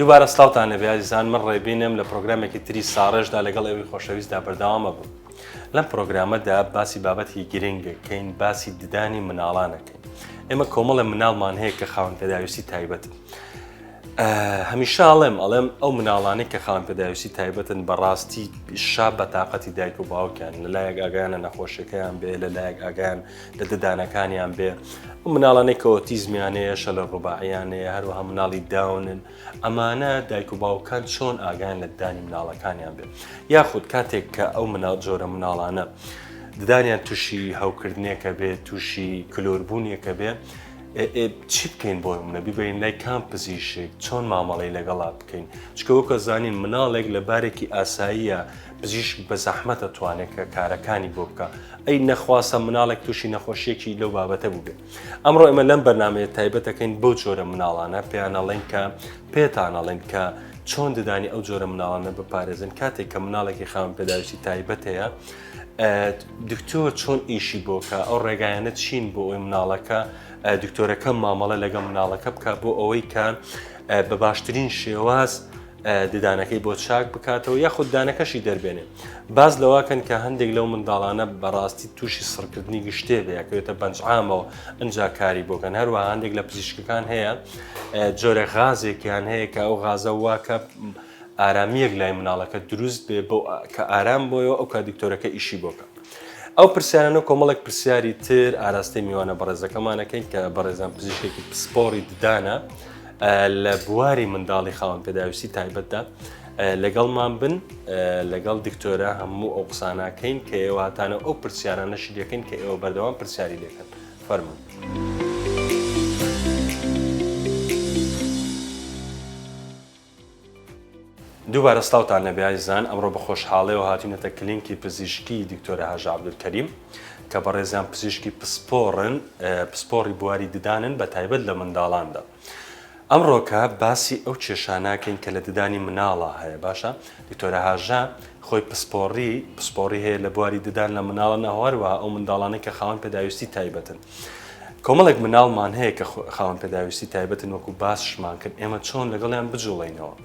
دووبارە سڵاوتان لێبێ ئازیزان من ڕێبینم لە پرۆگرامێکی تری ساڕێژدا لەگەڵ ئێوەی خۆشەویستدا بەردەوامە بم لەم پرۆگرامەدا باسی بابەتی گرنگەکەین باسی ددانی مناڵانەکەین ئێمە کۆمەڵە مناڵمان هەیە کە خاوەن پێداویستی تایبەتن هەمیشە ئەڵێم ئەڵێم ئەو مناڵانەی کە خاوەن پێداویستی تایبەتن بەڕاستی شا بە تااقەتی دایک و باوکیان لەلایەک ئاگایان لە نەخۆشیەکەیان بێ لەلایەک ئاگایان لە ددانەکانیان بێ ئەو مناڵانەی کە ئۆتیزمیان هەیە شەلە ڕوباعیان هەیە هەروەها مناڵی داونن ئەمانە دایک و باوکان چۆن ئاگایان لە ددانی مناڵەکانیان بێ یاخود کاتێک کە ئەو مناڵ جۆرە مناڵانە ددانیان تووشی هەوکردنێکە بێ تووشی کلۆربوونێکە بێ چی بکەین بۆ نمونە بیبەین لای کام پزیشک چۆن مامەڵەی لەگەڵا بکەین چکە وەکە زانین مناڵێک لە بارێکی ئاساییە پزیشک بە زەحمەتە توانێت کە کارەکانی بۆ بکە ئەی نەخواستە مناڵێک تووشی نەخۆشیەکی لەو بابەتە بووبێ ئەمڕۆ ئێمە لەم بەرنمەیە تایبەتەکەین بەو جۆرە مناڵانە پێیان ئەڵێن کە پێتان ئەڵێن کە چۆن ددانی ئەو جۆرە مناڵانە بپارێزن کاتێک کە مناڵێکی خاوەن پێداویستی تایبەت هەیە دکتۆر چۆن ئیشی بۆکە ئەو ڕێگایانە چین بۆ ئەوی مناڵەکە دکتۆرەکە مامەڵە لەگەڵ مناڵەکە بکە بۆ ئەوەی کە بە باشترین شێواز ددانەکەی بۆ چاک بکاتەوە یاخود دانەکەشی دەربێنێ باز لەواکەن کە هەندێک لەو منداڵانە بەڕاستی تووشی سڕکردنی گشتێ بێ یاکەوێتە بەنجعامەوە ئەجا کاری بۆکەن هەروە هەندێک لە پزیشکەکان هەیە جۆرە غازێکیان هەیە کە ئەو غازە واکە ئارامییەک لای مناڵەکە دروست بێ بۆ کە ئارام بۆیەوە ئەو کات دکتۆرەکە ئیشی بۆ کە. ئەو پرسیارانە و کۆمەڵێک پرسیاری تر ئاراستەی میوانە بەڕێزەکەمانەکەین کە بەڕێزان پزیشکێکی پسپۆڕی ددانە لە بواری منداڵی خاوەن پێداویستی تایبەتدا لەگەڵمان بن لەگەڵ دکتۆرە هەموو ئەو قساناکەین کە ئێوە هاتانە ئەو پرسیارانەشی لەکەین کە ئێوە بەردەوام پرسیاری لەکەن فەرموون. دووبارە سڵاوتان لێبێ ئازیزان، ئەمڕۆ بە خۆشحاڵیەوە هاتوینەتە کلینکی پزیشکی دکتۆرە هاژە عەبدولکەریم کە بەڕێزیان پزیشکی پسپۆڕن پسپۆڕی بواری ددانن بە تایبەت لە منداڵاندا. ئەمڕۆکە باسی ئەو کێشاناکەین کە لە ددانی مناڵا هەیە باشە دکتۆرە هاژە خۆی پسپۆڕی پسپۆڕی هەیە لە بواری ددان لە مناڵە نەهوەروە ئەو منداڵانەی کە خاوەن پێداویستی تایبەتن. کۆمەڵێک مناڵمان هەیە کە خاوەن پێداویستی تایبەتن وەکو باسشمان کرد ئێمە چۆن لەگەڵیان بجوڵێینەوە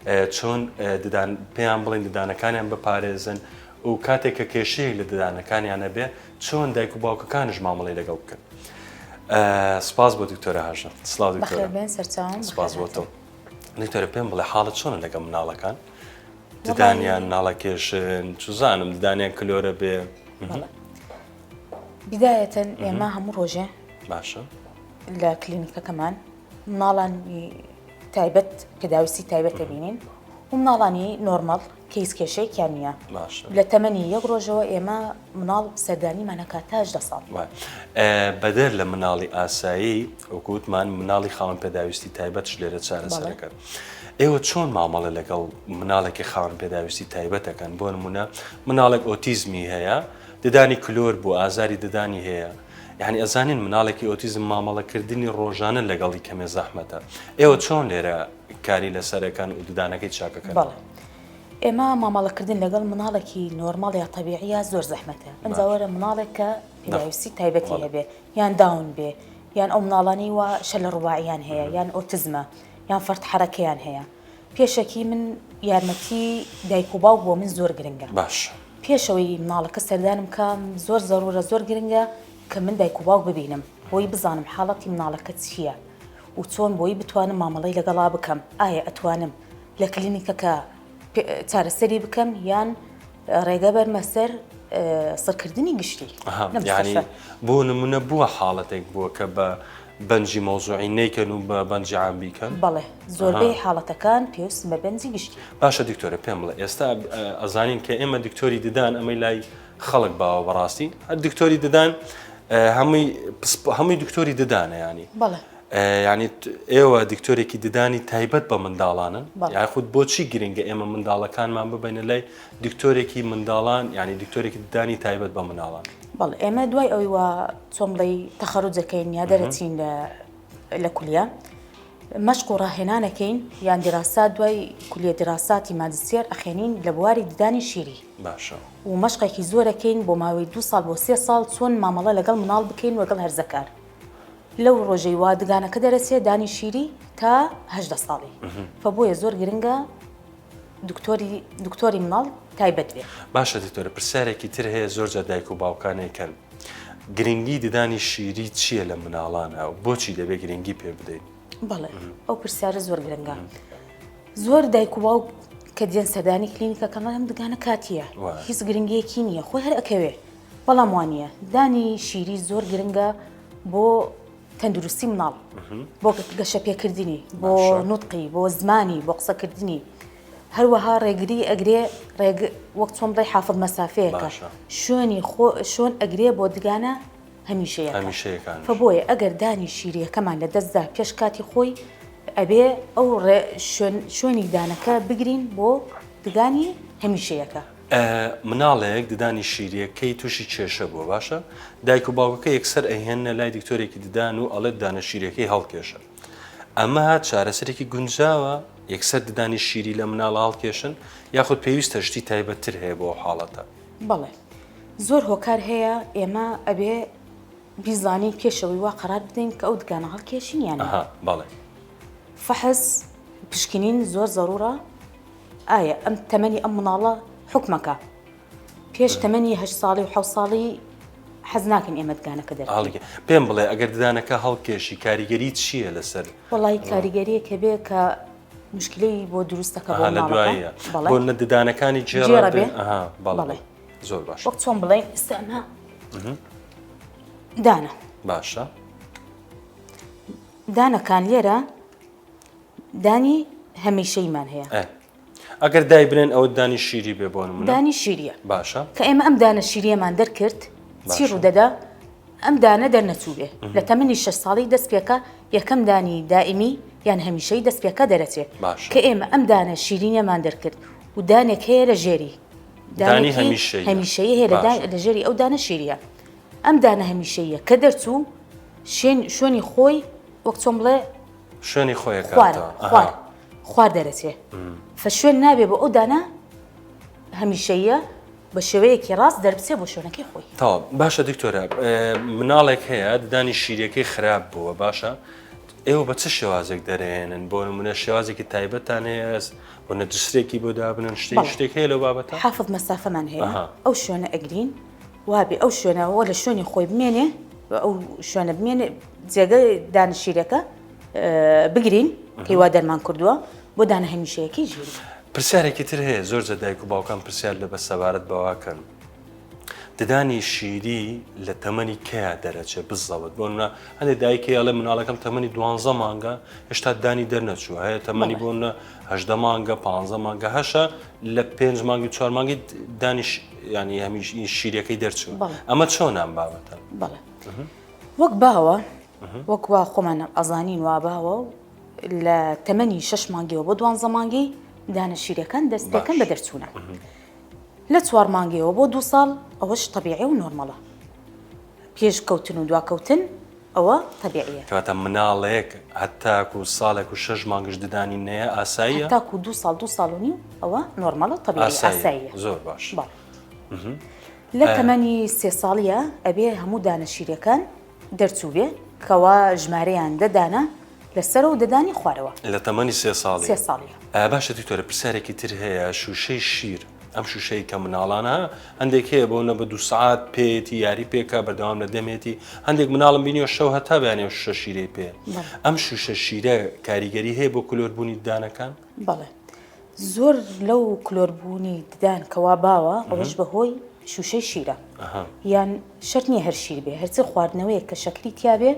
چۆن ددان پێیان بڵێن ددانەکانیان بپارێزن و کاتێک کە کێشەیەک لە ددانەکانیانە بێ چۆن دایک و باوکەکانش مامەڵی لەگەڵ بکەن سپاس بۆ دکتۆرە هاژە سڵاو دکتۆرە سپاس بۆ تۆ دکتۆرە پێم بڵێ حاڵت چۆنە لەگەڵ مناڵەکان ددانیان ناڵەکێشن چزانم ددانیان کلۆرە بێ بدایەتەن ئێمە هەموو ڕۆژێ باشە لە کلینیکەکەمان مناڵانی تایبەت پێداویستی تایبەتە بینین و مناڵانی نۆرمەڵ کەیس کێشەیەکیان نییە لە تەمەنی یەک ڕۆژەوە ئێمە مناڵ سەردانیمانەکات تا هەژدە ساڵ. بەدەر لە مناڵی ئاسایی وەکوتمان مناڵی خاوەن پێداویستی تایبەتش لێرە چارەسەرەکەن. ئێوە چۆن مامەڵە لەگەڵ مناڵێکی خاوەن پێداویستی تایبەتەکەن بۆ نمونە مناڵێک ئۆتیزمی هەیە ددانی کلۆر بوو ئازاری ددانی هەیە یعنی ئەزانین مناڵێکی ئۆتیزم مامەڵەکردنی ڕۆژانە لەگەڵی کەمێ زەحمەتە ئێوە چۆن لێرە کاری لەسەرەکەن و ددانەکەی چاکەکەن؟ بەڵێ ئێمە مامەڵەکردن لەگەڵ مناڵێکی نۆرماڵ یا تەبیعیە زۆر زەحمەتە ئەمجا وەرە مناڵێک کە پێداویستی تایبەتی هەبێ یان داون بێ یان ئەو مناڵانی وا شەلە ڕوباعیان هەیە یان ئۆتزمە یان فەرت حەرەکەیان هەیە پێشەکی من یارمەتی دایک و باوک بۆ من زۆر گرنگە باش پێشەوەی مناڵەکە سەردانم کە زۆر زەرورە زۆر گرنگە کە من دایک و باوک ببینم بۆی بزانم حاڵەتی مناڵەکە چییە و چۆن بۆی بتوانم مامەڵەی لەگەڵا بکەم ئایا ئەتوانم لە کلینیکەکە چارەسەری بکەم یان ڕێگە بەرمە سەر سڕکردنی گشتی ینی بۆ نمونە بووە حاڵەتێک بووە کە بە بەنجی مەوزوعی نەیکەن و بە بەنجی عام بیکەن؟ بەڵێ زۆربەی حاڵەتەکان پێویستن بە بەنجی گشتی. باشە دکتۆرە پێم بڵێ ئێستا ئەزانین کە ئێمە دکتۆری ددان ئەمەی لای خەڵک باوە بەڕاستی هەر دکتۆری ددان هەمووی هەمووی دکتۆری ددانە ینی بەڵێ ینی ئێوە دکتۆرێکی ددانی تایبەت بە منداڵانن یاخود بۆچی گرنگە ئێمە منداڵەکانمان ببینە لای دکتۆرێکی منداڵان ینی دکتۆرێکی ددانی تایبەت بە منداڵان بەڵێ ئێمە دوای ئەوی وا چۆن بڵێی تەخەروج دەکەین یا دەرەچین لە لە کولیە مەشق و ڕاهێنانەکەین یان دیراسات دوای کولیە دیراساتی ماجستێر ئەخێنین لە بواری ددانی شیری باشە و مەشقێکی زۆرەکەین بۆ ماوەی دو ساڵ بۆ سێ ساڵ چۆن مامەڵە لەگەڵ مناڵ بکەین وەگەڵ هەرزەکار. لەو ڕۆژەی وا دگانەکە دەرەچێ دانی شیری تا 18 ساڵی فە بۆیە زۆر گرنگە دکتۆری دکتۆری مناڵ تایبەت بێ. باشە دکتۆرە پرسیارێکی تر هەیە زۆر جار دایک و باوکان ئەیکەن گرنگی ددانی شیری چییە لە مناڵانا و بۆچی دەبێ گرنگی پێ بدەین؟ بەڵێ ئەو پرسیارە زۆر گرنگە زۆر دایک و باوک کە دێن سەردانی کلینیکەکەم ئەم دگانە کاتیە هیچ گرنگیەکی نییە خۆی هەر ئەکەوێ بەڵام وانە دانی شیری زۆر گرنگە بۆ تەندروستی مناڵ بۆ گەشەپێکردنی بۆ نوتقی بۆ زمانی بۆ قسەکردنی هەروەها ڕێگری ئەگرێ ڕێگ وەک چۆن بڵێ حافظ مەسافەیەکە شوێنی خۆ شۆن ئەگرێ بۆ دگانە هەمیشەیەکان فە بۆیە ئەگەر دانی شیریەکەمان لە دەستدا پێش کاتی خۆی ئەبێ ئەو شوێنی دانەکە بگرین بۆ دگانی هەمیشەیەکە. مناڵێک ددانی شیریەکەی تووشی کێشە بووە باشە دایک و باوکەکە یەکسەر ئەیهێننە لای دکتۆرێکی ددان و ئەڵێت دانە شیرەکەی هەڵکێشە ئەمە چارەسەرێکی گونجاوە یەکسەر ددانی شیری لە مناڵ هەڵکێشن یاخود پێویستە شتی تایبەتتر هەیە بۆ حاڵەتە؟ بەڵێ زۆر هۆکار هەیە ئێمە ئەبێ بیزانین پێشەوەی وا قەرار بدەین کە ئەو دگانە هەڵکێشین یان نا. بەڵێ فەحس پشکنین زۆر زەڕوڕە ئایا ئەم تەمەنی ئەم مناڵە حوکمەکە پێش تەمەنی هەشت ساڵی و حەوت ساڵی حەز ناکەین ئێمە دگانەکە دەربکەین. پێم بڵێ ئەگەر ددانەکە هەڵکێشی کاریگەری چییە لەسەر؟ وەڵی کاریگەریەک هەبێ کە مشکلەی بۆ دروستەکە بۆ لە دوایە بۆ نە ددانەکانی جێڕە بێ بەڵێ زۆر باش وەک چۆن بڵێن ئێستا ئەمە دانە باشە دانەکان لێرە دانی هەمیشەیمان هەیە. ئەگەر دایبنێن ئەوە دانی شیری بێ بۆ نمونە. دانی شیریە. باشە. کە ئێمە ئەم دانە شیریەمان دەرکرد چی ڕوودەدا؟ ئەم دانە دەرنەچوو بێ لە تەمەنی شەش ساڵی دەست پێکە یەکەم دانی دائیمی یان هەمیشەی دەست پێکە دەرەچێ کە ئێمە ئەم دانە شیرینەمان دەرکرد و دانێک هەیە لە ژێری دانی هەمیشەیی هەمیشەیی هەیە لە ژێری ئەو دانە شیریە ئەم دانە هەمیشەیە کە دەرچوو شوێنی خۆی وەک چۆن بڵێ شوێنی خۆی خوار خوار خوار دەرەچێ فە شوێن نابێ بۆ ئەو دانە هەمیشەیە بە شێوەیەکی ڕاست دەربچێ بۆ شوێنەکەی خۆی. تەواو باشە دکتۆرە مناڵێک هەیە ددانی شیرەکەی خراپ بووە باشە ئێوە بە چ شێوازێک دەرێنن بۆ نمونە شێوازێکی تایبەتان هەیە بۆ نە جسرێکی بۆ دابنن شتێک شتێک هەیە لەو بابەتە حافظ مەسافەمان هەیە ئەو شوێنە ئەگرین وابێ ئەو شوێنە وە لە شوێنی خۆی بمێنێ ئەو شوێنە بمێنێ جێگەی دانە شیرەکە بگرین کەی وا دەرمان کردووە بۆ دانە هەمیشەیەکەی ژیری. پرسیارێکی تر هەیە زۆر جار دایک و باوکان پرسیار لە بە سەبارەت بەواکەن ددانی شیری لە تەمەنی کەیا دەرەچێ بزەوت بۆ نمونە هەندێک دایک هەیە ئەڵێ مناڵەکەم تەمەنی دوانزە مانگە هێشتا دانی دەرنەچووە هەیە تەمەنی بۆ نمونە 18 مانگە 15 مانگە هەشە لە پێنج مانگی چوار مانگی دانیش ینی هەمیش شیرەکەی دەرچوو ئەمە چۆن ئەم بابەتە بەڵێ وەک باوە وەک وا خۆمان ئەزانین وا باوە و لە تەمەنی شەش مانگیەوە بۆ دوانزە مانگی دانە شیرەکان دەست پێکەن بە دەرچوونە لە چوار مانگیەوە بۆ دوو ساڵ ئەوەش تەبیعی و نۆرمەڵە پێش کەوتن و دواکەوتن ئەوە تەبیعیە. کەواتە مناڵێک هەتاکو ساڵێک و شەش مانگش ددانی نەیە ئاساییە؟ هەتاکو دوو ساڵ دوو ساڵ و نیو ئەوە نۆرمەڵە و تەبیعیە ئاساییە. زۆر باش. بەڵێ. لە تەمەنی سێ ساڵیە ئەبێ هەموو دانە شیرەکان دەرچووبێ کەوا ژمارەیان دە دانە لە سەرەوە و دە دانی خوارەوە. لە تەمەنی سێ ساڵی؟ سێ ساڵیە. باشە دکتۆرە پرسیارێکی تر هەیە شوشەی شیر ئەم شوشەی کە مناڵانە هەندێک هەیە بۆ نە بە دوو سعات پێیەتی یاری پێکا بەردەوام لە دەمێتی هەندێک مناڵم بینیوە شەو هەتا بەیانی ئەو شوشە شیرەی پێ ئەم شوشە شیرە کاریگەری هەیە بۆ کلۆربوونی ددانەکان؟ بەڵێ زۆر لەو کلۆربوونی ددان کەوا باوە ئەوەش بەهۆی شوشەی شیرە یان شەرت نییە هەر شیر بێ هەرچی خواردنەوەیەک کە شەکری تیابێ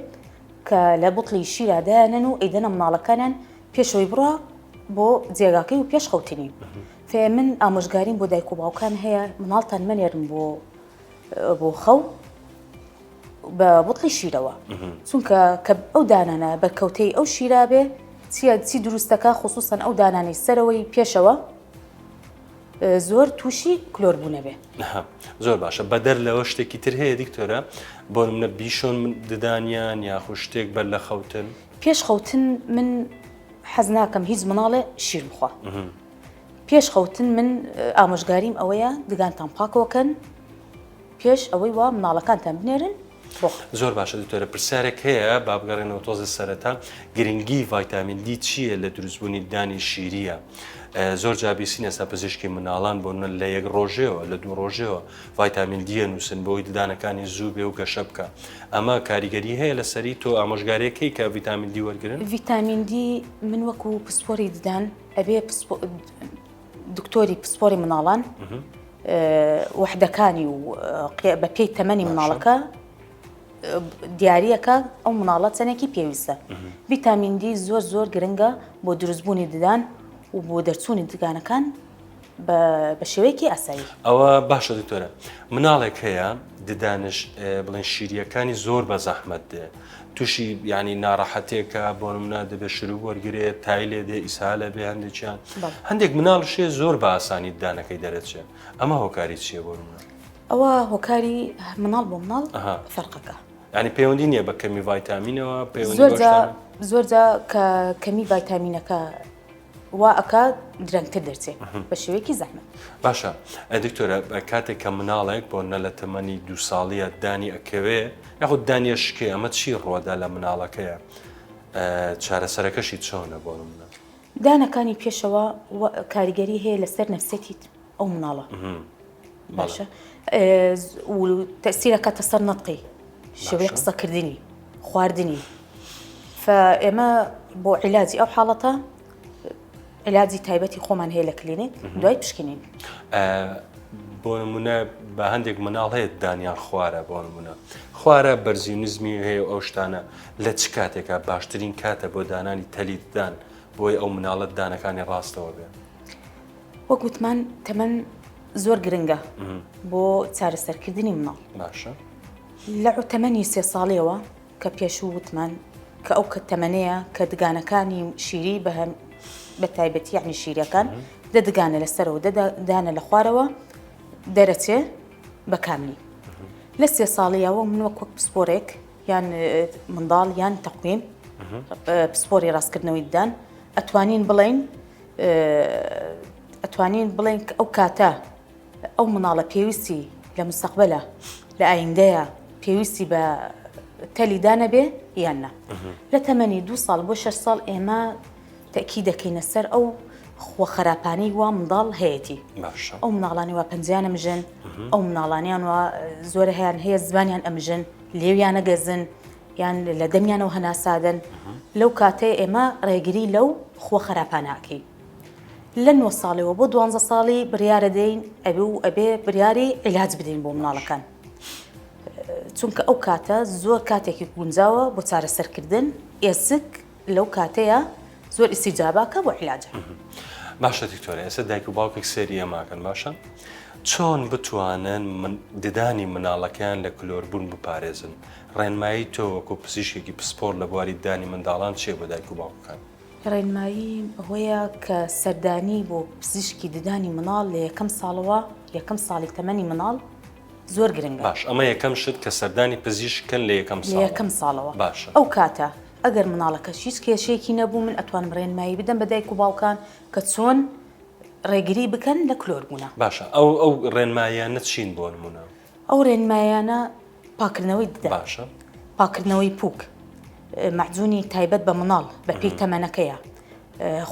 کە لە بوتڵی شیرا دایانن و ئەیدەنە مناڵەکانیان پێشەوەی بڕا بۆ جێگاکەی و پێش خەوتنی فێ من ئامۆژگاریم بۆ دایک و باوکان هەیە مناڵتان مەنێرن بۆ بۆ خەو بە بوتڵی شیرەوە چونکە کە ئەو دانانە بەرکەوتەی ئەو شیرا بێ چیە چی دروستەکە خصوصەن ئەو دانانەی سەرەوەی پێشەوە زۆر تووشی کلۆر بوونە بێ. زۆر باشە بەدەر لەوە شتێکی تر هەیە دکتۆرە بۆ منە بیشۆن من ددانیان یاخو شتێک بەر لە خەوتن پێش خەوتن من حەز ناکەم هیچ مناڵێ شیر بخوا پێش خەوتن من ئامۆژگاریم ئەوەیە دگانتان پاکەوەکەن پێش ئەوەی وا مناڵەکانتان بنێرن. زۆر باشە دکتۆرە پرسیارێک هەیە با بگەڕێنەوە تۆزێ سەرەتا گرنگی ڤایتامین دی چییە لە دروستبوونی دانی شیریە زۆر جا بیسین ئێستا پزیشکی مناڵان بۆ لە یەک ڕۆژەوە لە دوو ڕۆژەوە ڤایتامین دیە نووسن بۆی ددانەکانی زوو بێ و گەشە بکە ئەمە کاریگەری هەیە لەسەری تۆ ئامۆژگارێکەی کە ڤیتامین دی وەرگن ڤیتامین دی من وەکو پسپۆری ددان ئەبێ دکتۆری پسپۆری مناڵان وەحدەکانی و بە پێی تەمەنی مناڵەکە دیاریەکە ئەو مناڵە چەندێکی پێویستە ڤیتامین دی زۆر زۆر گرنگە بۆ دروستبوونی ددان و بۆ دەرچوونی دگانەکان بە شێوەیەکی ئاسایی. ئەوە باشە دکتۆرە مناڵێک هەیە ددانش بڵێن شیریەکانی زۆر بە زەحمەت دێ تووشی ینی ناڕەحەتێکە بۆ منە دەبێت شروع وەرگێت تای لێ دێ ئیسالە بێ هەندێکیان هەندێک مناڵ شێ زۆر بە ئاسانی ددانەکەی دەرەچێت ئەمە هۆکاری چییە بۆ منە ئەوە هۆکاری مناڵ بۆ مناڵ فەرقەکە ینی پەیوەندی نییە بە کەمی ڤایتامینەوە پەیوەندی زۆرجا کە کەمی ڤایتامینەکە وا ئەکا درەنگتر دەرچێ بە شێوەیەکی زەحمەت. باشە دکتۆرە کاتێک کە مناڵێک بۆ نە لە تەمەنی دوو ساڵیە دانی ئەکەوێ یاخود دانیە شکێ ئەمە چی ڕوەدا لە مناڵەکەیە چارەسەرەکەشی چۆنە بۆ منە؟ دانەکانی پێشەوە کاریگەری هەیە لەسەر نەفسێتی ئەو مناڵە باشە و تەسیرەکاتە سەر نەتقی شێوەی قسەکردنی خواردنی ئێمە بۆ عیلاجی ئەو حاڵەتە عیلاجی تایبەتی خۆمان هەیە لە کلینیک دوای پشکنین. بۆ نمونە بە هەندێک مناڵ هەیە دانیان خوارە بۆ نمونە خوارە بەرزی و نزمی هەیە و ئەو شتانە لە چ کاتێکا باشترین کاتە بۆ دانانی تەلی ددان بۆی ئەو مناڵە دانەکانی ڕاستەوە بێ؟ وەک وتمان تەمەن زۆر گرنگە بۆ چارەسەرکردنی مناڵ باشە لە تەمەنی سێ ساڵیەوە کە پێشوو وتمان کە ئەو کە تەمەنەیە کە دگانەکانی شیری بە بە تایبەتی یعنی شیرەکان دە دگانە لەسەرەوە دە دانە لە خوارەوە دەرەچێ بە کاملی لە سێ ساڵیەوە من وەک وەک پسپۆرێک یان منداڵ یان تەقویم پسپۆری ڕاستکردنەوەی ددان ئەتوانین بڵین ئەتوانین بڵێن ئەو کاتە ئەو مناڵە پێویستی لە مستەقبەلە لە ئایندەیە پێویستی بە تەلی دانەبێ یان نا لە تەمەنی دو ساڵ بۆ شەش ساڵ ئێمە تەکی دەکەینە سەر ئەو خوە خراپانەی وا منداڵ هەیەی ئەو مناڵانی وا پەنجیان ئەمژن ئەو مناڵانیان وا زۆر هەیان هەیە زمانیان ئەمژن لێویانە گەزن یان لە دەمیانەوە هەناسادەن لەو کاتەی ئێمە ڕێگری لەو خوە خراپانەکەین لە نۆ ساڵیەوە بۆ دوانزە ساڵی بریارە دەین ئەبێ و ئەبێ بریاری عیلاج بدەین بۆ مناڵەکان چونکە ئەو کاتە زۆر کاتێکی گونجاوە بۆ چارەسەرکردن ئێسک لەو کاتەیە زۆر ئیسیجاباکە بۆ عیلاجە. باشە دکتۆرە ئێستا دایک و باوکێک سێری ئێماکەن باشە چۆن بتوانن من ددانی مناڵەکەیان لە کلۆربوون بپارێزن ڕێنمایی تۆ وەکو پزیشکێکی پسپۆر لە بواری ددانی منداڵان چییە بۆ دایک و باوکەکان؟ ڕێنمایی ئەوەیە کە سەردانی بۆ پزیشکی ددانی منداڵ لە یەکەم ساڵەوە یەکەم ساڵی تەمەنی منداڵ زۆر گرنگە. باش ئەمە یەکەم شت کە سەردانی پزیشک کەن لە یەکەم ساڵەوە. لە یەکەم ساڵەوە. باشە. ئەو کاتە ئەگەر منداڵەکەش هیچ کێشەیەکی نەبوو من ئەتوانم ڕێنمایی بدەم بە دایک و باوکان کە چۆن ڕێگری بکەن لە کلۆربوونە. باشە ئەو ئەو ڕێنماییانە چین بۆ نموونە؟ ئەو ڕێنمایانە پاکردنەوەی ددان، باشە. پاکردنەوەی پوک، مەعجونی تایبەت بە منداڵ بە پێی تەمەنەکەیە،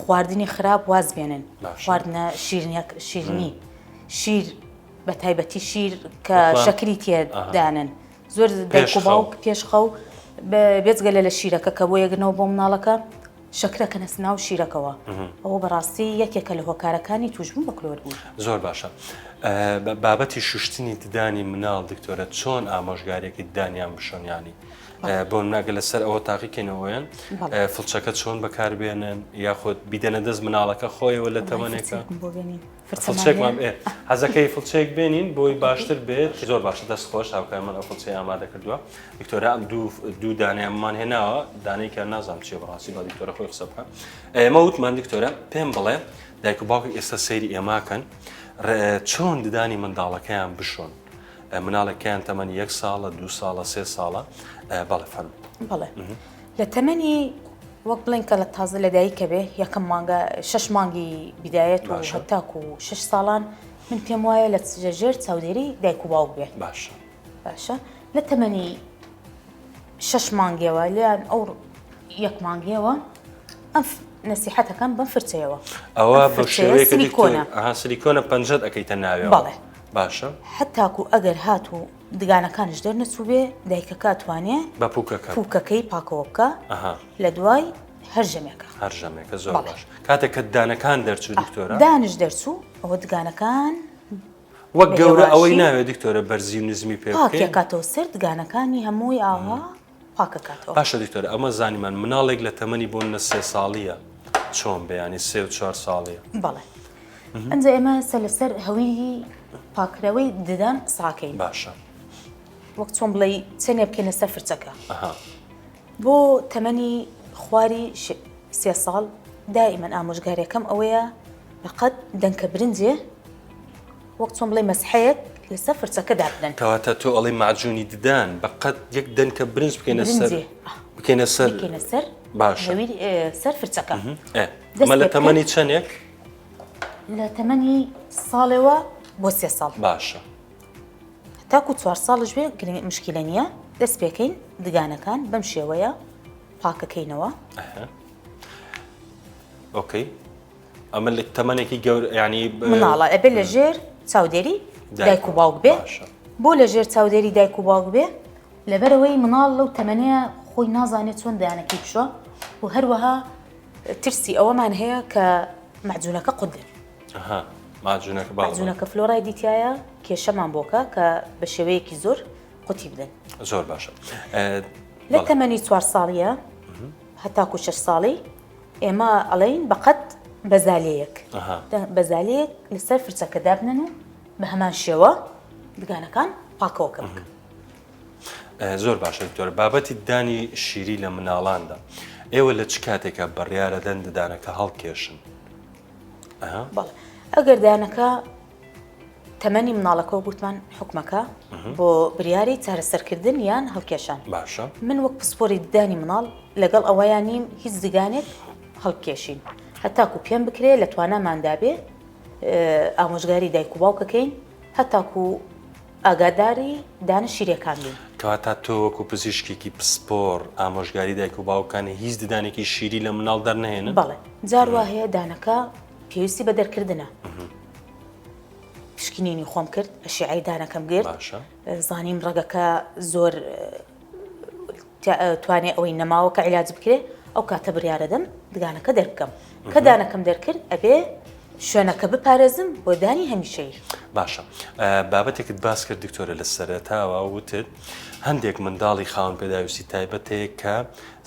خواردنی خراپ واز بێنن، خواردنە شیرنیەک شیرنی شیر بە تایبەتی شیر کە شەکری تێدانن زۆر دایک و باوک پێش خەو بێجگە لە لە شیرەکە کە بۆ یەگرنەوە بۆ مناڵەکە شەکرە کەنەس ناو شیرەکەوە ئەوە بەڕاستی یەکێکە لە هۆکارەکانی توشبوون بە کلۆربوون. زۆر باشە بابەتی شوشتنی ددانی مناڵ دکتۆرە چۆن ئامۆژگاریەکی ددانیان بشۆن یانی بۆ ناگە لەسەر ئەوە تاقیکەینەوەیان فڵچەکە چۆن بەکاربێنن یاخود بیدەنە دەست مناڵەکە خۆیەوە لە تەمەنێکە فڵچێکمان ئێ حەزەکەی فڵچێک بێنین بۆی باشتر بێت زۆر باشە دەست خۆش هاوکارمان ئەو فڵچەی ئامادە کردووە دکتۆرە ئەم دوو دوو دانەیەممان هێناوە دانەیەکیان نازانم چیە بەڕاستی با دکتۆرە خۆی قسە بکە ئێمە وتمان دکتۆرە پێم بڵێ دایک و باوکێک ئێستا سەیری ئێماکەن چۆن ددانی منداڵەکەیان بشۆن مناڵێکیان تەمەنی یەک ساڵە دو ساڵە سێ ساڵە بەڵێ فەرموو بەڵێ لە تەمەنی وەک بڵێن کە لە تازە لە دایکە بێ یەکەم مانگە شش مانگی بیدایەت و هەتاکو و شش ساڵان من پێم وایە لە ژێر چاودێری دایک و باوک بێ باشە باشە لە تەمەنی. شەش مانگیەوە لیان ئەو یەک مانگیەوە ئەم نەسیحەتەکەم بەم فرچەیەوە. ئەوە بە شێوەیەکە سلیکۆنە. ئەها سلیکۆنە پەنجەت ئەکەیتە ناوێەوە. بەڵێ. باشە. حەتاکو ئەگەر هاتوو دگانەکانش دەرنەچووبێ دایکەکە ئەتوانێ بە پوکەکە پوکەکەی پاکەوە بکا لە دوای هەر ژەمێکە. هەر ژەمێکە زۆر باش. کاتێک کە ددانەکان دەرچوو دکتۆرە؟ دانش دەرچوو ئەوە دگانەکان وەک گەورە ئەوەی ناوێ دکتۆرە بەرزی و نزمی پێ بکەین؟ پاکیەکاتەوە سەر دگانەکانی هەمووی ئاوا پاکەکاتەوە. باشە دکتۆرە ئەمە زانیمان مناڵێک لە تەمەنی بۆ نە سێ ساڵیە چۆن بێ ینی سێ و چوار ساڵیە؟ بەڵێ ئەنجا ئێمە سە لەسەر هەویری پاککرەوەی ددان قساکەین. باشە. وەک چۆن بڵێی چەنێ بکەینە سەر فرچەکە. بۆ تەمەنی خواری سێ ساڵ دائیمەن ئامۆژگاریەکەم ئەوەیە بەقەد دەنکە برنجێ وەک چۆن بڵێ مەسحەیەک لەسەر فرچەکە دابنەن. کەواتە تۆ ئەڵێی مەعجونی ددان بەقەد یەک دەنکە برنج بکەینە سەر بکەینە سەر بکەینە سەر باشە سەر فرچەکە. ئەمە لە تەمەنی چەندێک؟ لە تەمەنی ساڵێوە بۆ سێ ساڵ. باشە. تاکو چوار ساڵش بێ گرنگ مشکیلە نییە دەست پێکەین دگانەکان بەم شێوەیە پاکەکەینەوە. okay ئەمە لە تەمەنێکی گەور ینی مناڵە ئەبێ لە ژێر چاودێری دایک و باوک بێ بۆ لە ژێر چاودێری دایک و باوک بێ لەبەرەوەی مناڵ لەو تەمەنەیە خۆی نازانێت چۆن دانەکەی بشۆ و هەروەها ترسی ئەوەمان هەیە کە مەعجونەکە قوت دەبێت. ئەها ماجونەکە باڵ مەعجونەکە فلۆرایدی تایە کێشەمان بۆکە کە بە شێوەیەکی زۆر قوتی بدەن. زۆر باشە. لە تەمەنی چوار ساڵیە هەتاکو شەش ساڵی ئێمە ئەڵێین بەقەد بەزالەیەک بەزالەیەک لەسەر فرچەکە دابنن و بە هەمان شێوە دگانەکان پاکەوەکە بکەن. زۆر باشە دکتۆر بابەتی ددانی شیری لە مناڵاندا ئێوە لە چ کاتێکە بڕیارە دەن ددانەکە هەڵکێشن؟ بەڵێ ئەگەر دانەکە تەمەنی مناڵەکەەوە گوتمان حکومەکە بۆ بریاری چارەسەرکردن یان هەڵکێشان باشە من وەک پسپۆری ددانی مناڵ لەگەڵ ئەوەیان نیم هیچ دگانێک هەڵکێشین هەتاکو پێم بکرێ لە تواناماندا بێ ئامۆژگاری دایک و باوکەکەین هەتاکو ئاگاداری دانە شیرەکان بین. کەواتە تۆ وەکو پزیشکێکی پسپۆڕ ئامۆژگاری دایک و باوکانی هیچ ددانێکی شیری لە مناڵ دەرنەهێنن؟ بەڵێ جار وا هەیە دانەکە پێویستی بە دەرکردنە. پشکنینی خۆم کرد ئەشیعەی دانەکەم گرت باشە. زانیم ڕەگەکە زۆر توانێ ئەوەی نەماوە کە عیلاج بکرێ ئەو کاتە بریارەدەم دگانەکە دەربکەم کە دانەکەم دەرکرد ئەبێ شوێنەکە بپارێزم بۆ دانی هەمیشەیی. باشە بابەتێکت باس کرد دکتۆرە لە سەرەتاوە وتت هەندێک منداڵی خاوەن پێداویستی تایبەت هەیە کە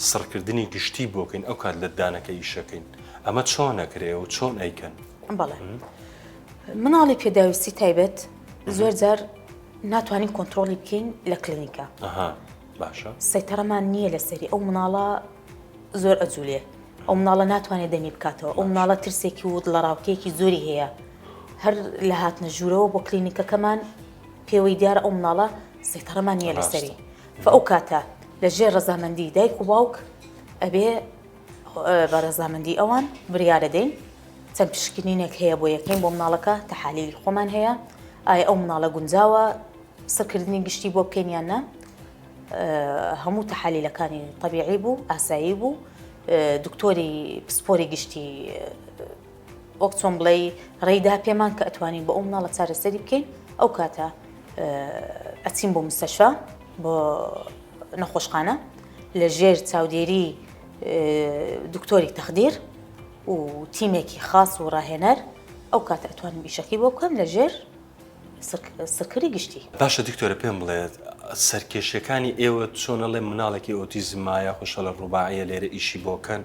سڕکردنی گشتی بۆکەین ئەو کات لە دانەکە ئیشەکەین ئەمە چۆن ئەکرێ و چۆن ئەیکەن؟ بەڵێ مناڵی پێداویستی تایبەت زۆر جار ناتوانین کۆنترۆڵی بکەین لە کلینیکە باشە سەیتەڕەمان نییە لەسەری ئەو مناڵە زۆر ئەجولێ ئەو مناڵە ناتوانێت دەمی بکاتەوە ئەو مناڵە ترسێکی و دڵەڕاوکێکی زۆری هەیە هەر لە هاتنە ژوورەوە بۆ کلینیکەکەمان پێوەی دیارە ئەو مناڵە سەیتەڕەمان نییە لەسەری فە ئەو کاتە لە ژێر ڕەزامەندی دایک و باوک ئەبێ بە ڕەزامەندی ئەوان بریارەدەین چەند پشکنینێک هەیە بۆ یەکەین بۆ مناڵەکە تەحالیلی خۆمان هەیە ئایا ئەو مناڵە گونجاوە قسەکردنی گشتی بۆ بکەین یان نا هەموو تەحالیلەکانی طبیعی بوو ئاسایی بوو دکتۆری پسپۆری گشتی وەک چۆن بڵێ ڕێیدا پێمان کە ئەتوانین بۆ ئەو مناڵە چارەسەری بکەین ئەو کاتە ئەچین بۆ مستەشفا بۆ نەخۆشخانە لە ژێر چاودێری دکتۆری تەخدیر و تیمێکی خاص و ڕاهێنەر ئەو کاتە ئەتوانم ئیشەکەی بۆ بکەم لە ژێر سڕکەری گشتی. باشە دکتۆرە پێم بڵێ سەرکێشیەکانی ئێوە چۆن ئەڵێ مناڵێکی ئۆتیزمە یاخۆ شەڵە ڕوباعیە لێرە ئیشی بۆکەن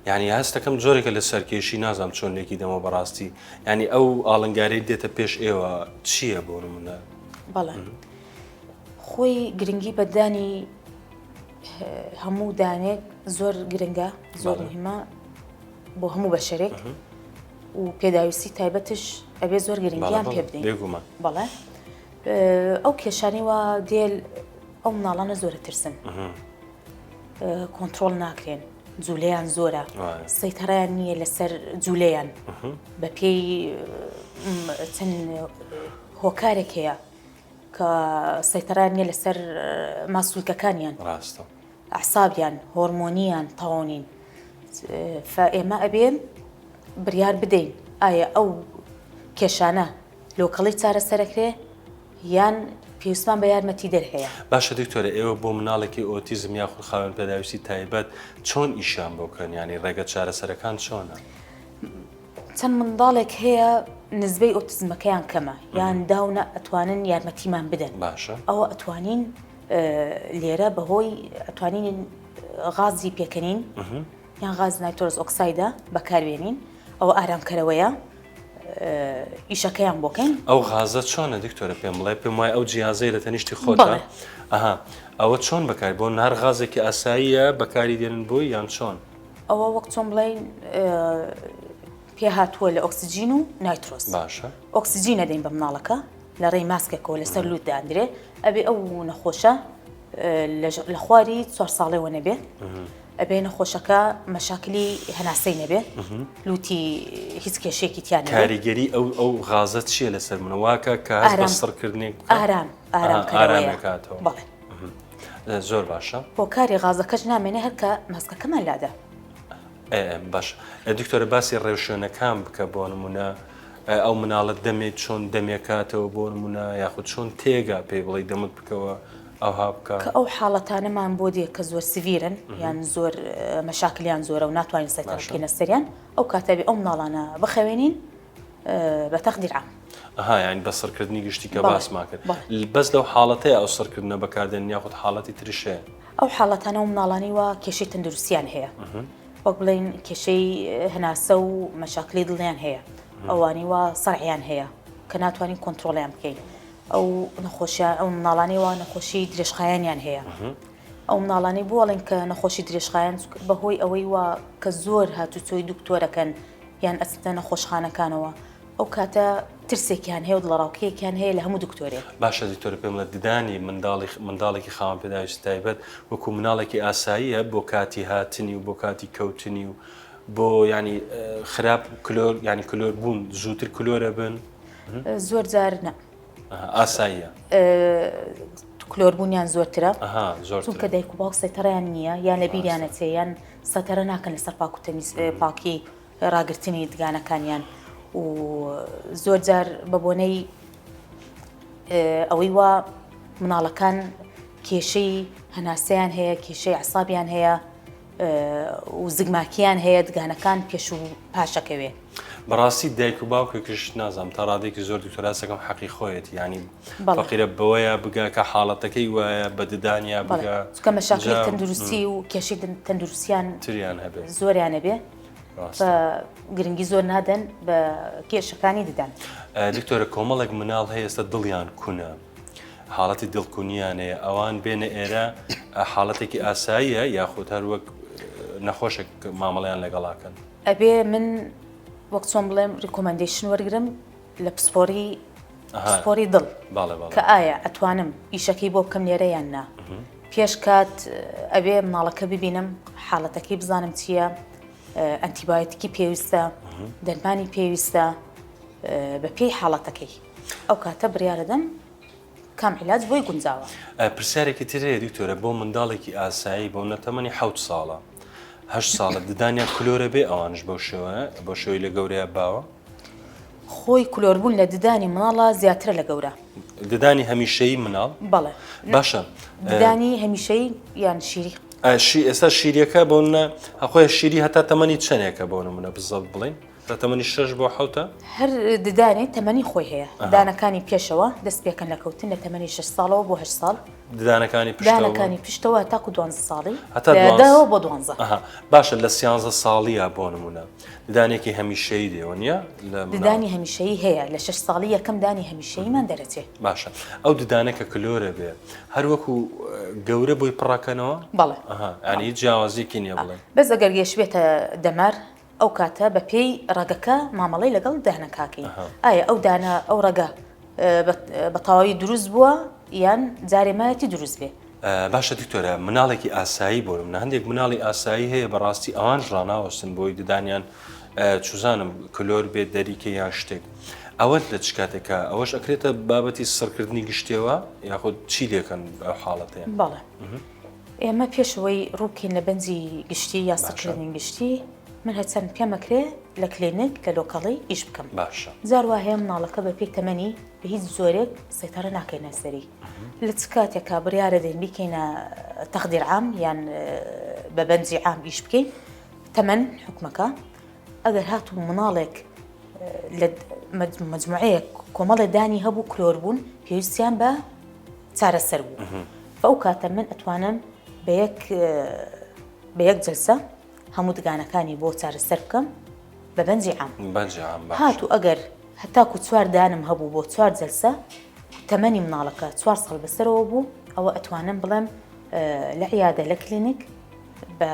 یعنی هەستەکەم جۆرێکە لە سەرکێشی نازانم چۆن لێکی دەمەوە بەڕاستی یعنی ئەو ئاڵنگاری دێتە پێش ئێوە چییە بۆ نمونە؟ بەڵێ خۆی گرنگی بەدانی هەموو دانێک زۆر گرنگە زۆر مهمە بۆ هەموو بەشەرێک و پێداویستی تایبەتش ئەبێ زۆر گرنگیان پێ بدەین بێگومان بەڵێ ئەو کێشانی وا دێل ئەو مناڵانە زۆرە ترسن کۆنتترۆل ناکرێن جوولەیان زۆرە سەیتەڕیان نییە لەسەر جوولەیان بە پێی چەند هۆکارێک هەیە. کە سەیتەرەیان نیە لەسەر ماسولکەکانیان. ڕاستە. ئەعسابیان، هۆرمۆنیان تەواو نین. فە ئێمە ئەبێ بریار بدەین ئایا ئەو کێشانە locally چارەسەرەکرێ یان پێویستمان بە یارمەتیدەر هەیە. باشە دکتۆرە ئێوە بۆ مناڵێکی ئۆتیزم یاخود خاوەن پێداویستی تایبەت چۆن ئیشیان بۆ کەن یانی ڕێگە چارەسەرەکان چۆنە؟ چەند منداڵێک هەیە نزبەی ئۆتیزمەکەیان کەمە یان داونە ئەتوانن یارمەتیمان بدەن باشە ئەوە ئەتوانین لێرە بەهۆی ئەتوانین غازی پێکەنین یان غاز nitrous oxide ە بەکاروێنین ئەوە ئارامکەرەوەیە ئیشەکەیان بۆکەین. ئەو غازە چۆنە دکتۆرە پێم بڵێ پێم وایە ئەو جیازەی لە تەنیشتی خۆتە ئەها ئەوە چۆن بەکاری بۆ نار غازێکی ئاساییە بەکاری دێنن بۆی یان چۆن؟ ئەوە وەک چۆن بڵێین پێ هاتووە لە ئۆکسجین و nitrous باشە ئۆکسجین ئەدەین بە مناڵەکە لە ڕێی ماسکێکەوە لەسەر لوت داندرێ ئەبێ ئەو نەخۆشە لە خواری چوار ساڵێوە نەبێ ئەبێ نەخۆشەکە مەشاکلی هەناسەی نەبێ لوتی هیچ کێشێکی تیا نەبێ. کاریگەری ئەو ئەو غازە چییە لەسەر منە واکە کە هەست بە سڕکردنێک بکات؟ ئارام ئارام ئارامێکاتەوە. بەڵێ. زۆر باشە. هۆکاری غازەکەش نامێنێ هەر کە ماسکەکەمان لادا. باشە دکتۆرە باسی ڕێوشوێنەکان بکە بۆ نمونە ئەو مناڵە دەمێ چۆن دەمێکاتەوە بۆ نمونە یاخود چۆن تێگا پێی بڵێ دەمت بکەوە ئەوها بکە. کە ئەو حاڵەتانەمان بۆ دێ کە زۆر severe ن یان زۆر مەشاکلیان زۆرە و ناتوانین سەیتەڕە بکەینە سەریان ئەو کاتە بێ ئەو مناڵانە بخەوێنین بە تەخدیر عام. ئەها یانی بە سڕکردنی گشتی کە باسمان کرد بەس لەو حاڵەتەیە ئەو سڕکردنە بەکاردێن یاخود حاڵەتی تریش هەیە؟ ئەو حاڵەتانە و مناڵانی وا کێشەی تەندروستیان هەیە وەک بڵێین کێشەی هەناسە و مەشاکلی دڵیان هەیە ئەوانی وا سەرعیان هەیە کە ناتوانین کۆنترۆڵیان بکەین ئەو نەخۆشیان ئەو مناڵانەی وا نەخۆشی درێژخایەنیان هەیە ئەو مناڵانەی بۆ ئەڵێن کە نەخۆشی درێژخایەن بەهۆی ئەوەی وا کە زۆر هاتوچۆی دکتۆرەکەن یان ئەچنە نەخۆشخانەکانەوە ئەو کاتە ترسێکیان هەیە و دڵەڕاوکێیەکیان هەیە لە هەموو دکتۆرێک. باشە دکتۆرە پێم بڵێ ددانی منداڵی منداڵێکی خاوەن پێداویستی تایبەت وەکو مناڵێکی ئاساییە بۆ کاتی هاتنی و بۆ کاتی کەوتنی و بۆ ینی خراپ کلۆر ینی کلۆر بوون زووتر کلۆرە بن؟ زۆر جار نا. ئاساییە؟ کلۆر بوونیان زۆرترە چونکە دایک و باوک سەیتەڕیان نییە یان لە بیریانە چێ یان سەتەرە ناکەن لەسەر پاک و تەمیز پاکی ڕاگرتنی دگانەکانیان و زۆر جار بە بۆنەی ئەوەی وا مناڵەکان کێشەی هەناسەیان هەیە کێشەی عسابیان هەیە و زگماکیان هەیە دگانەکان پێش و پاشەکەوێ. بەڕاستی دایک و باوکێکیش نازانم تا ڕادەیەکی زۆر دکتۆر هەستەکەم حەقی خۆیەتی یانی فەقیرە بەوەیە بگا کە حاڵەتەکەی وایە بە ددانیا بگا چونکە مەشاکلی تەندروستی و کێشەی تەندروستیان تریان هەبێ زۆریان هەبێ گرنگی زۆر نادەن بە کێشەکانی ددان. دکتۆرە کۆمەڵێک مناڵ هەیە ئێستا دڵیان کونە حاڵەتی دڵکونیان هەیە ئەوان بێنە ئێرە حاڵەتێکی ئاساییە یاخود هەر وەک نەخۆشێک مامەڵیان لەگەڵاکەن؟ ئەبێ من وەک چۆن بڵێم recommendation وەرگرم لە پسپۆری پسپۆری دڵ کە ئایا ئەتوانم ئیشەکەی بۆ بکەم لێرە یان نا پێش کات ئەبێ مناڵەکە ببینم حاڵەتەکەی بزانم چییە ئەنتیبایۆتیکی پێویستە دەرمانی پێویستە بە پێی حاڵەتەکەی ئەو کاتە بڕیارەدەم کام عیلاج بۆی گونجاوە. پرسیارێکی تر هەیە دکتۆرە بۆ منداڵێکی ئاسایی بۆ نە تەمەنی حەوت ساڵە هەشت ساڵە ددانیان کلۆرە بێ ئەوانش بەو شێوە بەو شێوەی لە گەورەیە باوە؟ خۆی کلۆربوون لە ددانی مناڵە زیاترە لە گەورە. ددانی هەمیشەیی مناڵ؟ بەڵێ. باشە ددانی هەمیشەیی یان شیری؟ ئێستا شیریەکە بۆ نە خۆی شیری هەتا تەمەنی چەندێکە بۆ نمونە بزەبت بڵین؟ لە تەمەنی شەش بۆ حەوتە؟ هەر ددانێ تەمەنی خۆی هەیە. دانەکانی پێشەوە دەست پێکەن لە کەوتن لە تەمەنی شەش ساڵەوە بۆ هەشت ساڵ. ددانەکانی پشتەوە؟ دانەکانی پشتەوە هەتاکو دوانزە ساڵی. هەتا لە دوانزە. دەوە بۆ دوانزە. ئەها باشە لە سیانزە ساڵییا بۆ نموونە ددانێکی هەمیشەیی دێ وەنیە لە مناڵ؟ ددانی هەمیشەیی هەیە لە شەش ساڵی یەکەم دانی هەمیشەییمان دەرەچێ. باشە ئەو ددانە کە کلۆرە بێ هەر وەکو گەورە بۆی پڕەکەنەوە؟ بەڵێ. ئەها یانی هیچ جیاوازیەکی نیە بڵێین. بەس ئەگەر گەشبێتە دەمار ئەو کاتە بە پێی ڕەگەکە مامەڵەی لەگەڵ دانەکاکەی ئایا ئەو دانە ئەو ڕەگە بە تەواوی دروست بووە یان جارێ مایەتی دروست بێ. باشە دکتۆرە مناڵێکی ئاسایی بۆ نمونە هەندێک مناڵی ئاسایی هەیە بەڕاستی ئەوانش ڕاناوەستن بۆی ددانیان چوزانم کلۆر بێت دەریکە یان شتێک. ئەوەت لە چ کاتێکە ئەوەش ئەکرێتە بابەتی سڕکردنی گشتیەوە یاخود چی لێکەن ئەو حاڵەتەیە؟ بەڵێ ئێمە پێشەوەی ڕووبکەین لە بەنجی گشتی یا سڕکردنی گشتی من هەرچەند پێمەکرێ لە کلینک لە local ی ئیش بکەم باشە جار وا هەیە مناڵەکە بە پێی تەمەنی بە هیچ جۆرێک سەیتەڕە ناکەینە سەری لە چ کاتێکا بڕیارە دەین بیکەینە تەخدیر عام یان بە بەنجی عام ئیش بکەین تەمەن حکومەکە ئەگەر هاتوو مناڵێک لە مەجموعەیەک کۆمەڵێ دانی هەبوو کلۆر بوون پێویستیان بە چارەسەر بوو ئەو کاتە من ئەتوانم بە یەک بە یەک جلسە هەموو دگانەکانی بۆ چارەسەر بکەم بە بەنجی عام هاتوو ئەگەر هەتاکو چوار دانم هەبوو بۆ چوار جلسە تەمەنی مناڵەکە چوار ساڵ بەسەرەوە بوو ئەوە ئەتوانم بڵێم لە عیادە لە کلینیک بە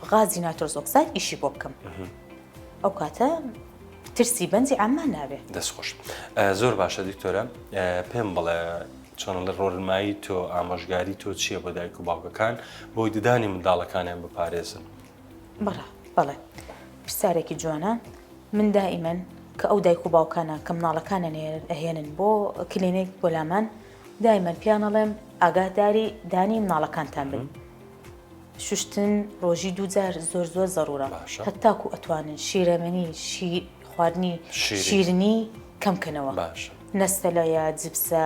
غازی nitrous oxide ئیشی بۆ بکەم ئەو کاتە ترسی بەنجی عاممان نابێ. دەست خۆش زۆر باشە دکتۆرە پێم بڵێ چۆن لە ڕۆرنمایی تۆ ئامۆژگاری تۆ چییە بۆ دایک و باوکەکان بۆی ددانی منداڵەکانیان بپارێزن؟ بەڵێ بەڵێ پرسیارێکی جوانە من دائیمەن کە ئەو دایک و باوکانە کە مناڵەکانیان ئەهێنن بۆ کلینیک بۆ لامان دایمەن پیان ئەڵێم ئاگاداری دانی مناڵەکانتان بن شوشتن ڕۆژی دووجار زۆر زۆر زەڕورە هەتاکو ئەتوانن شیرەمەنی شیر خواردنی شیرنی کەم کەنەوە نەستەلەیە جبسە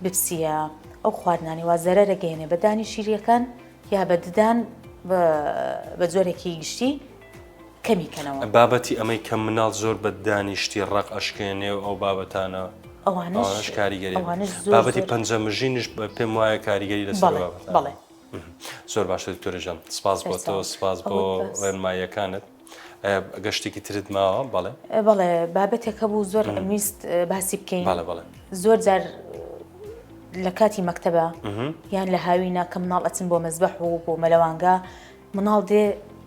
بپسیە ئەو خواردنانی وا زەرەرە گەێنێ بە دانی شیریەکان یا بە ددان بە جۆرێکی گشتی کەمی کەنەوە. بابەتی ئەمەی کە مناڵ زۆر بە ددانی شتی ڕەق ئەشکێنێ و ئەو بابەتانە ئەوانەش کاریگەری بابەتی پەنجە مژینیش پێم وایە کاریگەری لەسەر بابەتانە. بەڵێ. زۆر باشە دکتۆرە ژان سپاس بۆ تۆ سپاس بۆ ڕێنماییەکانت ئەگەر شتێکی ترت ماوە بەڵێ بەڵێ بابەتێک هەبوو زۆر ئەمویست باسی بکەین بەڵێ بەڵێ زۆر جار لە کاتی مەکتەبە یان لە هاوینە کە مناڵ ئەچن بۆ مەزبەح و بۆ مەلەوانگە مناڵ دێ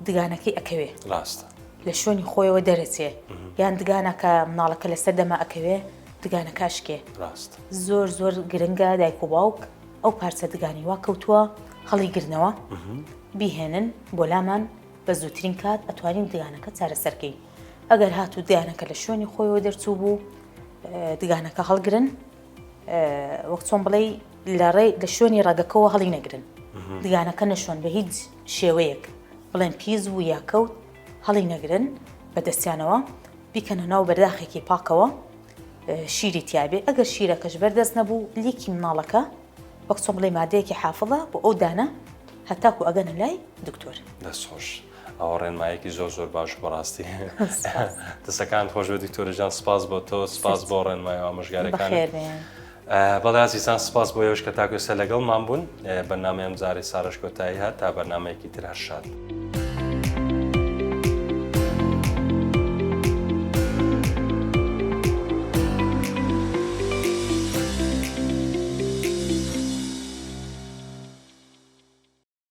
دگانەکەی ئەکەوێ ڕاستە لە شوێنی خۆیەوە دەرەچێ یان دگانەکە مناڵەکە لەسەر دەما ئەکەوێ دگانەکە ئەشکێ ڕاست زۆر زۆر گرنگە دایک و باوک ئەو پارچە دگانی وا کەوتووە هەڵیگرنەوە بیهێنن بۆ لامان بە زووترین کات ئەتوانین دگانەکە چارەسەرکەین ئەگەر هاتوو دگانەکە لە شوێنی خۆیەوە دەرچوو بوو دگانەکە هەڵگرن وەک چۆن بڵێ لە ڕێ لە شوێنی ڕەگەکەەوە هەڵی نەگرن دگانەکە نەشۆن بە هیچ شێوەیەک بڵێن پیس بوو یا کەوت هەڵی نەگرن بە دەستیانەوە بیکەنە ناو بەرداخێکی پاکەوە شیری تیابێ ئەگەر شیرەکەش بەردەست نەبوو لیکی مناڵەکە وەک چۆن بڵێ مادەیەکی حافظە بۆ ئەو دانە هەتاکو ئەگەنە لای دکتۆر. دەست خۆش ئەوە ڕێنمایەکی زۆر زۆر باش بەڕاستی دەسەکان خۆش بێت دکتۆرە جان سپاس بۆ تۆ سپاس بۆ ڕێنمای و ئامۆژگارەکان بەڵێ ئازیزان سپاس بۆ ئێوەش کە تاکو ئێستا لەگەڵمان بوون بەرنامەی ئەم جارەی سارەش کۆتایی هات تا بەرنامەیەکی تر هەر شاد بن.